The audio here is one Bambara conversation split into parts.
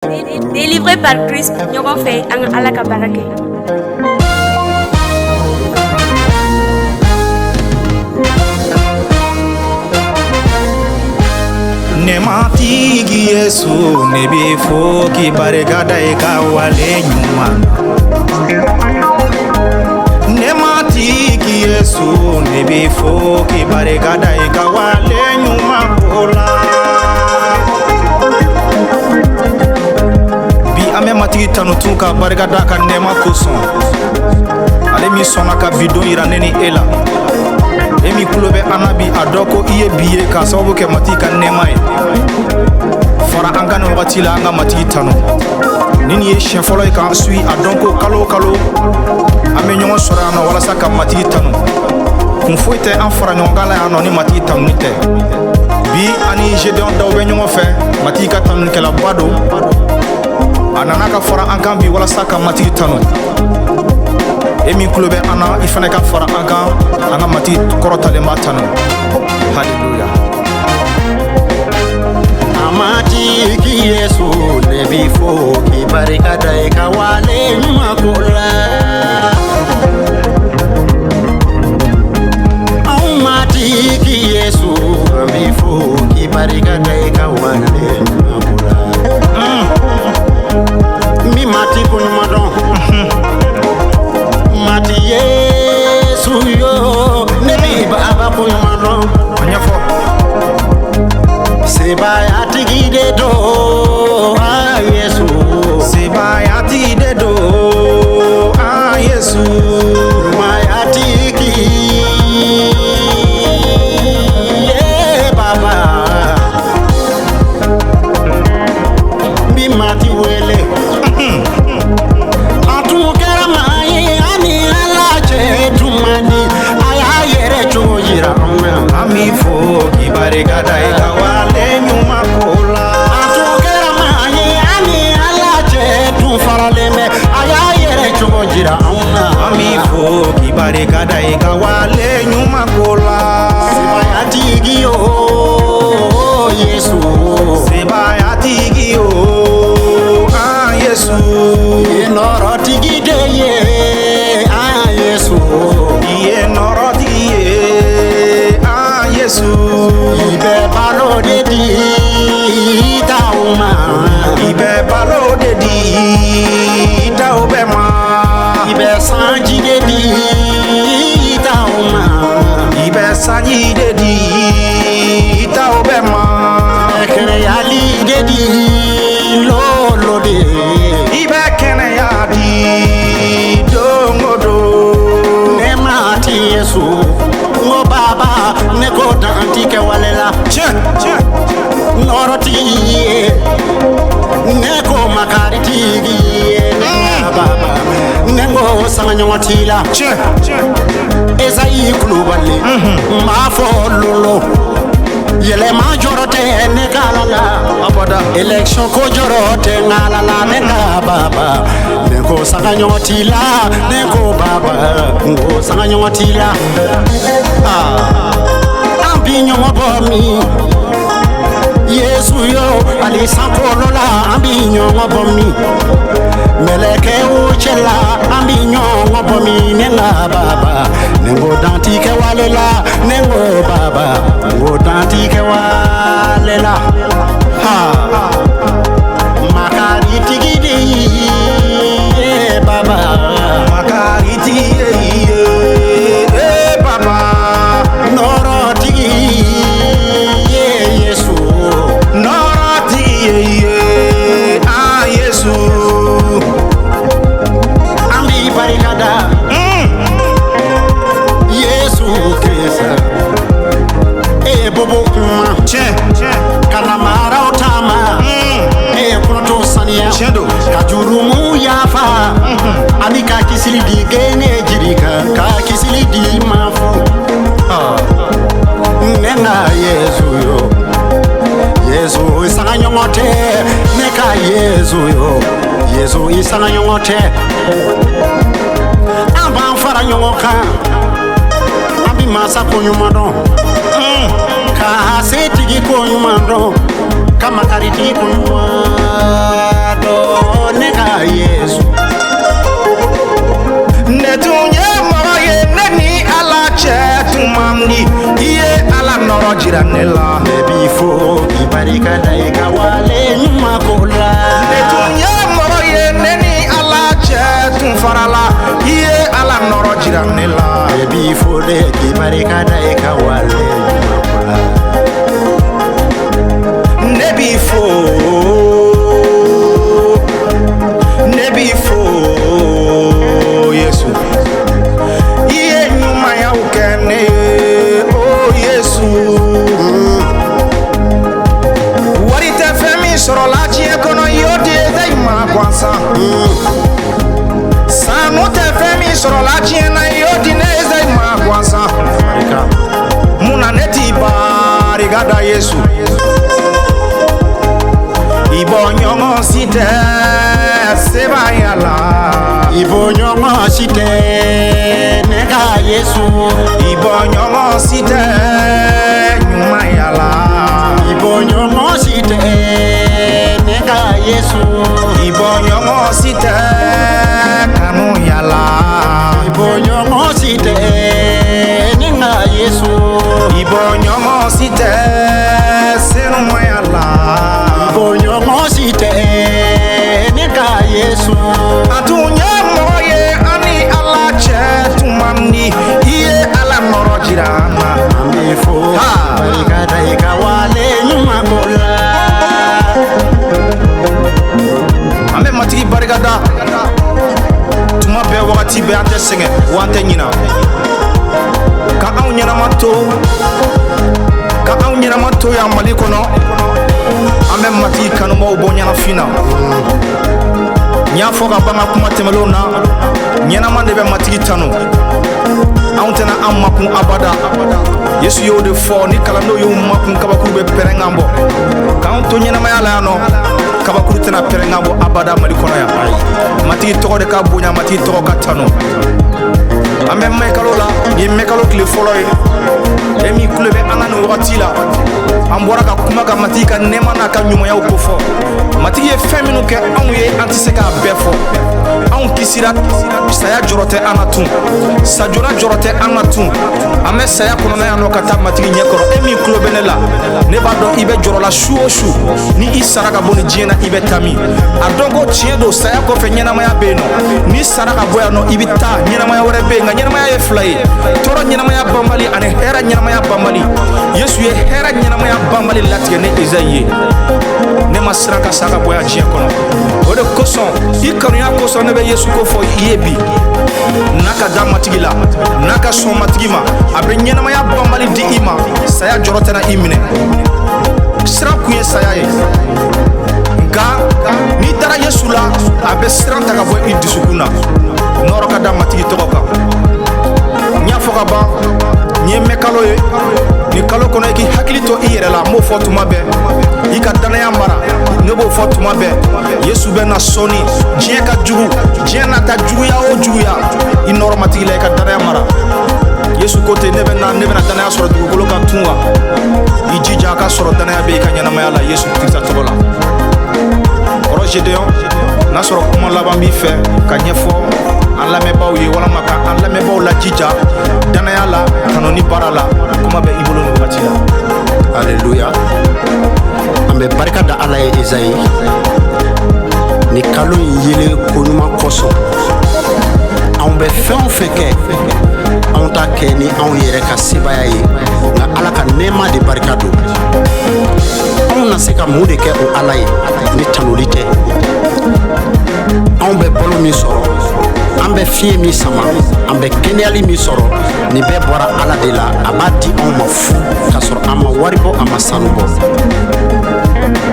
Délivré par Christ, ɲɔgɔn fɛ an ka Ala ka baara kɛ. Ne matigi Yesu, ne b'i fo k'i barika da i ka wale ɲuman na. Ne matigi Yesu, ne b'i fo k'i barika da i ka wale ɲuman ko la. Bi an bɛ matigi tanu tun ka barika da a ka nɛɛma kosɔn. Ale min sɔnna ka bi don yira ne ni e la. E min tulo bɛ an na bi, a dɔn ko i ye bi ye k'a sababu kɛ matigi ka nɛɛma ye. Fara an ka nin wagati la, an ka matigi tanu. Ni nin ye siɲɛ fɔlɔ ye k'an suit, a dɔn ko kalo o kalo an bɛ ɲɔgɔn sɔrɔ yan nɔ walasa ka matigi tanu. Kun foyi tɛ an fara ɲɔgɔn kan la yan nɔ ni matigi tanuni tɛ. Bi ani Gédéon Daw bɛ ɲɔgɔn fɛ, matigi ka tanunikɛlaba don. A nana ka fara an kan bi walasa ka matigi tanu. E min tulo bɛ an na, i fana ka fara an kan, an ka matigi kɔrɔtalenba tanu. Haleluya. Matigi Yesu, ne b'i fo k'i barika da i ka wale ɲuman ko la. Anw matigi Yesu, an b'i fo k'i barika da i ka wale ɲuman ko la. N bi mati ko ɲuman dɔn. Mati Yesu yo, ne bi baba ko ɲuman dɔn. A ɲɛfɔ. Sebaayatigi de don, a Yesu. Sebaayatigi de don, a Yesu. Ɲumanyatigi ye baba. N bi mati wele. A tun kɛra maa ye, an ni Ala cɛ tun man di. A y'a yɛrɛ cogo yira an na. An b'i fo k'i barika da i ka wale ɲuman ko la. A tun kɛra maa ye, an ni Ala cɛ tun faralen bɛ. A y'a yɛrɛ cogo jira anw na. An b'i fo k'i barika da i ka wale ɲuman ko la. Sebaayatigi yo, Yesu. Sebaayatigi yo, an Yesu. I ye nɔrɔtigi de ye, an Yesu. I ye nɔrɔtigi ye, an Yesu. I bɛ balo de di taw ma. I bɛ balo de di taw bɛɛ ma. I bɛ sanji de di taw ma. I bɛ sanji de di taw bɛɛ ma. I bɛ kɛnɛyali de di lolo de. I bɛ kɛnɛya di don o don. Ne ma ti Yesu, n ko baba, ne ko dan ti kɛ wale la. Tiɲɛ tiɲɛ. Nɔrɔtigi ye, ne ko makaritigi ye, ne ka baba, ne ko sangaɲɔgɔn t'i la. Tiɲɛ tiɲɛ. Esayi Kulubali, n b'a fɔ lolo, yɛlɛma jɔrɔ tɛ ne ka Ala la. Abada. Élection ko jɔrɔ tɛ n ka Ala la, ne ka baba, ne ko sangaɲɔgɔn t'i la, ne ko baba, n ko sangaɲɔgɔn t'i la. An bi ɲɔgɔn bɔ min? Yesu yo, ali sankolo la, an bi ɲɔgɔn bɔ min? Mɛlɛkɛw cɛla, an bi ɲɔgɔn bɔ min? Ne ka baba, ne ko dan ti kɛ wale la, ne ko baba, n ko dan ti kɛ wale la. Ha. Makaritigi de ye baba. Makaritigi ye, e baba. Nɔrɔtigi ye Yesu. Nɔrɔtigi ye, an Yesu. An b'i barika da. Yesu Krista. E bobo kuma. Tiɲɛ tiɲɛ. Ka namaraw taama. E ye kɔnɔtɔ saniya. Tiɲɛ don. Ka jurumu yafa. Ani ka kisili di gene jiri kan. Ka kisili di ma fo. Ne ka Yesu yo. Yesu i sanga ɲɔgɔn tɛ. Ne ka Yesu yo. Yesu i sanga ɲɔgɔn tɛ. An b'an fara ɲɔgɔn kan. An bi masa ko ɲuman dɔn. Ka setigi ko ɲuman dɔn. Ka makaritigi ko ɲuman farala, i ye Ala nɔrɔ jira ne la. Ne b'i fo de k'i barika da i ka wale ɲuman ko la. Ne b'i fo, ne b'i fo Yesu, i ye ɲumanyaw kɛ ne ye, o Yesu. Wari tɛ fɛn min sɔrɔla diɲɛ kɔnɔ, i y'o di e ma gansan. Sanu tɛ fɛn min sɔrɔla diɲɛ na, i y'o di ne ma gansan. Mun na ne t'i barika da Yesu? I bɔ ɲɔgɔn si tɛ sebaaya la. I bɔ ɲɔgɔn si tɛ ne ka Yesu. I bɔ ɲɔgɔn si tɛ ɲumanya la. I bɔ ɲɔgɔn si tɛ ne ka Yesu. I bɔ ɲɔgɔn si tɛ kanuya la. I bɔ ɲɔgɔn si tɛ ne ka Yesu. I bɔ ɲɔgɔn si tɛ senumaya la. I bɔ ɲɔgɔn si tɛ ne ka Yesu. A tun ye mɔgɔ ye an ni Ala cɛ tun man di, i ye Ala nɔrɔ jira an na. An b'i fo barika da i ka wale ɲuman ko la. An bɛ Matigi barika da tuma bɛɛ, wagati bɛɛ, an tɛ sɛgɛn wa an tɛ ɲina. Ka anw ɲɛnama to, ka anw ɲɛnama to yan Mali kɔnɔ, an bɛ Matigi kanubaw bɔ ɲɛnafin na. N y'a fɔ ka ban ka kuma tɛmɛnlenw na, ɲɛnama de bɛ Matigi tanu. Anw tɛna an makun abada. Yesu y'o de fɔ, ni kalandenw y'u makun, kabakuru bɛ pɛrɛnkan bɔ. K'anw to ɲɛnamaya la yan nɔ, kabakuru tɛna pɛrɛnkan bɔ abada Mali kɔnɔ yan. Matigi tɔgɔ de ka bonya, Matigi tɔgɔ ka tanu. An bɛ mɛkalo la, nin ye mɛkalo tile fɔlɔ ye. E min tulo bɛ an na nin wagati la, an bɔra ka kuma ka Matigi ka nɛɛma n'a ka ɲumanyaw kofɔ. Matigi ye fɛn minnu kɛ anw ye, an tɛ se k'a bɛɛ fɔ. Anw kisira, saya jɔrɔ tɛ an na tun, sajona jɔrɔ tɛ an na tun. An bɛ saya kɔnɔna yan nɔ ka taa Matigi ɲɛkɔrɔ. E min tulo bɛ ne la, ne b'a dɔn i bɛ jɔrɔ la su o su. Ni i sara ka bɔ nin diɲɛ na, i bɛ taa min? A dɔn ko tiɲɛ don, saya kɔfɛ ɲɛnamaya bɛ yen nɔ. N'i sara ka bɔ yan nɔ, i bɛ taa ɲɛnamaya wɛrɛ bɛ yen. Nka ɲɛnamaya ye fila ye, tɔɔrɔ ɲɛnamaya banbali ani hɛrɛ ɲɛnamaya banbali. Yesu ye hɛrɛ ɲɛnamaya banbali latigɛ ne Ezayi ye. Ne ma siran ka sa ka bɔ yan diɲɛ kɔnɔ. O de kosɔn, i kanuya kosɔn, ne bɛ Yesu ko fɔ i ye bi. N'a ka da Matigi la, n'a ka sɔn Matigi ma, a bɛ ɲɛnamaya banbali di i ma. Saya jɔrɔ tɛna i minɛ. Siran kun ye saya ye, nka n'i dara Yesu la, a bɛ siran ta ka bɔ i dusukun na. Nɔrɔ ka da Matigi tɔgɔ kan. N y'a fɔ ka ban, nin ye mɛkalo ye. Nin kalo kɔnɔ, i k'i hakili to i yɛrɛ la. N b'o fɔ tuma bɛɛ, i ka danaya mara. Ne b'o fɔ tuma bɛɛ, Yesu bɛ na sɔɔni. Diɲɛ ka jugu, diɲɛ n'a ta juguya o juguya, i nɔrɔ Matigi la, i ka danaya mara. Yesu ko ten, ne bɛ na, ne bɛna danaya sɔrɔ dugukolo kan tun wa? I jija a ka sɔrɔ danaya bɛ i ka ɲɛnamaya la, Yesu Kirisa tɔgɔ la. Kɔrɔ Gédéon, n'a sɔrɔ kuma laban b'i fɛ ka ɲɛfɔ an lamɛnbaaw ye, walama ka an lamɛnbaaw lajija danaya la, kanu ni baara la, kuma bɛ i bolo nin wagati la. Alléluia. An bɛ barika da Ala ye Ezayi ni kalo in yelen koɲuman kosɔn. Anw bɛ fɛn o fɛn kɛ, anw t'a kɛ ni anw yɛrɛ ka sebaaya ye, nka Ala ka nɛɛma de barika don. Anw na se ka mun de kɛ o Ala ye ni tanuli tɛ? Anw bɛ balo min sɔrɔ, an bɛ fiɲɛ min sama, an bɛ kɛnɛyali min sɔrɔ, nin bɛɛ bɔra Ala de la. A b'a di anw ma fu, k'a sɔrɔ an ma wari bɔ, a ma sanu bɔ.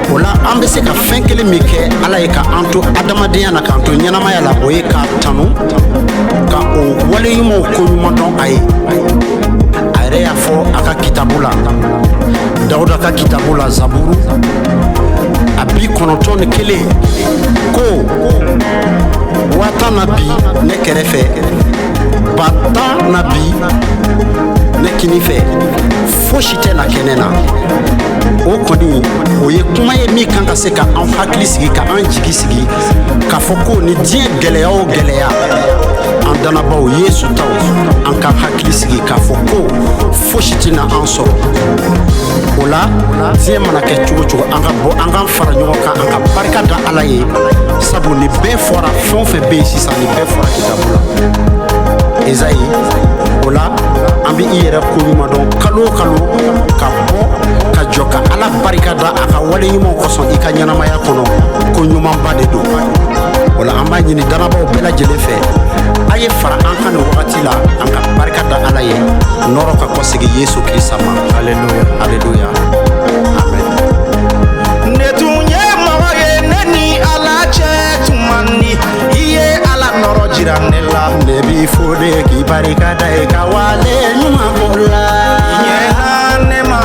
O la, an bɛ se ka fɛn kelen min kɛ Ala ye ka an to adamadenya na, k'an to ɲɛnamaya la, o ye k'a tanu, ka o wale ɲumanw koɲuman dɔn a ye. A yɛrɛ y'a fɔ a ka kitabu la, Dawuda ka kitabu la, Zaburu a 91, ko 10 000 na bi ne kɛrɛfɛ, 10 000 na bi ne kini fɛ, fosi tɛ na kɛ ne na. O kɔni, o ye kuma ye min kan ka se ka an hakili sigi, ka an jigi sigi, k'a fɔ ko ni diɲɛ gɛlɛya o gɛlɛya, an dannabaw Yesu taw, an ka hakili sigi k'a fɔ ko fosi tɛna an sɔrɔ. O la, diɲɛ mana kɛ cogo cogo, an ka bɔ, an k'an fara ɲɔgɔn kan, an ka barika da Ala ye. Sabu nin bɛɛ fɔra, fɛn o fɛn bɛ yen sisan, nin bɛɛ fɔra kitabu la. Ezayi, o la an bɛ i yɛrɛ ko ɲuman dɔn kalo o kalo, ka bɔ ka jɔ ka Ala barika da a ka wale ɲumanw kosɔn i ka ɲɛnamaya kɔnɔ. Ko ɲumanba de don. O la an b'a ɲini danabaw bɛɛ lajɛlen fɛ, a ye fara an kan nin wagati la, an ka barika da Ala ye. Nɔrɔ ka kɔsegi Yesu Kirisa ma. Aleluya. Aleluya, amen. Ne tun ye mɔgɔ ye, ne ni Ala cɛ tun man di. I ye Ala nɔrɔ jira ne la. Ne b'i fo de k'i barika da i ka wale ɲuman ko la. Ɲɛna ne ma,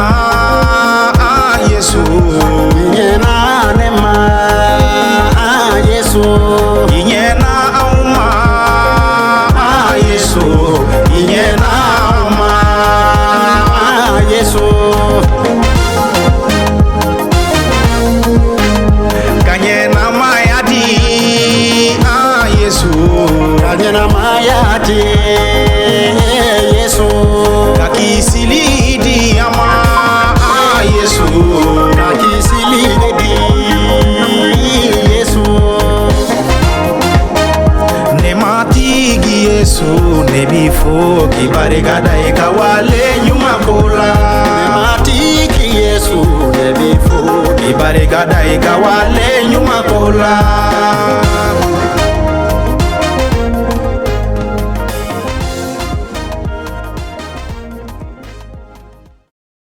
Yesu. Ɲɛna ne ma, Yesu. I ɲɛna anw ma, Yesu. I ɲɛna anw ma, Yesu. Ka ɲɛnamaya di, Yesu. Ka ɲɛnamaya di, Yesu. Ka kisili di an ma, Yesu. Ka kisili de di, Yesu. Ne matigi Yesu, ne b'i fo k'i barika da i ka wale ɲuman ko la. Ne matigi Yesu, ne b'i fo K'i barika da i ka wale ɲuman ko la.